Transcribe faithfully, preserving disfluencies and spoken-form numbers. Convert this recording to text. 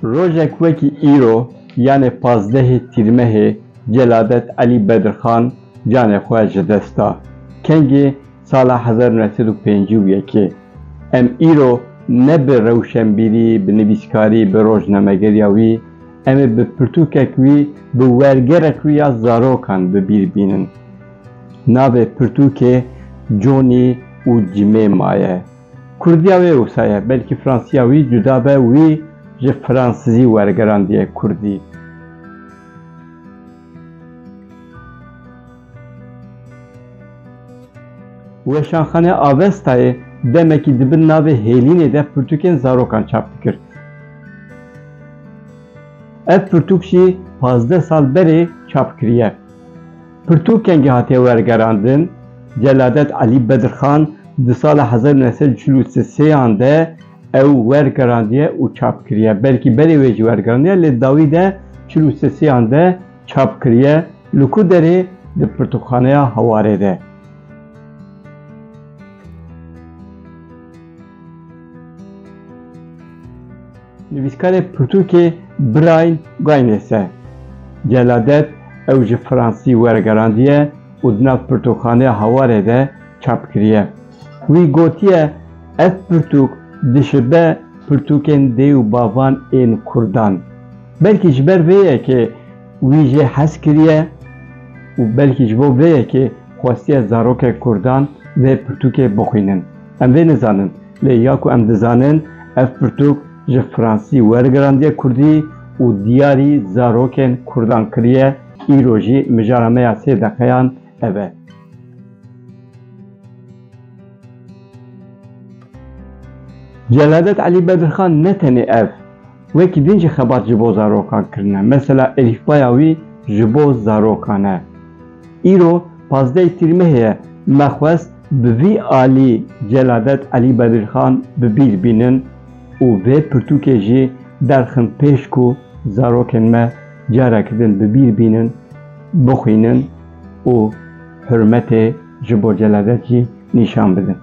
Rojek wekî îro, yanê pazdehê Tîrmehê, Celadet Elî Bedirxan canê xwe ji dest da. Kengê sala hezar û neh sed û pêncî û yekê. Em îro ne bi rewşenbîrî, bi nivîskarî, bi rojnamegeriya wî, em ê bi pirtûkek wî, bi wergerek wî ya zarokan bi bîr bînin. Navê pirtûkê Conî û Cimê maye. Kurdiya wê wisa ye, belkî fransiya wî cuda be, wî ji fransizî wergerandiye kurdî. Weşanxane Avestayê demekî di bin navê Hêlînê de pirtûkên zarokan çap dikir. Ev pirtûk jî pazdeh sal berê çap kiriye. Pirtûk kengî hatiye wergerandin? Celadet Elî Bedirxan di sala hezar û neh sed û çil û sêyan de ew wergerandiye û çap kiriye. Belkî berê wê jî wergerandiye, lê dawî de çil û sêyan de çap kiriye. Li ku derê? Di pirtûkxaneya Hawarê de. Nivîskarê pirtûkê Brian Gaines e. Celadet ew ji fransî wergerandiye û di nav pirtûkxaneya Hawarê de çap kiriye. Wî gotiye, ev pirtûk dişibe pirtûkên dê û bavan ên kurdan. Belkî ji ber vê yekê wî jê hez kiriye û belkî ji bo vê yekê xwestiye zarokê kurdan vê pirtûkê bixwînin. Em vê nizanin, lê ya ku em dizanin, ev pirtûk ji fransî wergerandiye kurdî û diyarî zarokên kurdan kiriye, îro jî mijara me ya sê deqeyan ev e. Celadet Elî Bedirxan ne tenê ev, wekî din jî xebat ji bo zarokan kirine. Mesela elîfbaya wî ji bo zarokan e. Îro pazdehê Tîrmehê ye, me xwest bi vî alî Celadet Elî Bedirxan bi bîr bînin û vê pirtûkê jî derxin pêş ku zarokên me careke din bi bîr bînin, bixwînin û hurmetê ji bo Celadet jî nîşan bidin.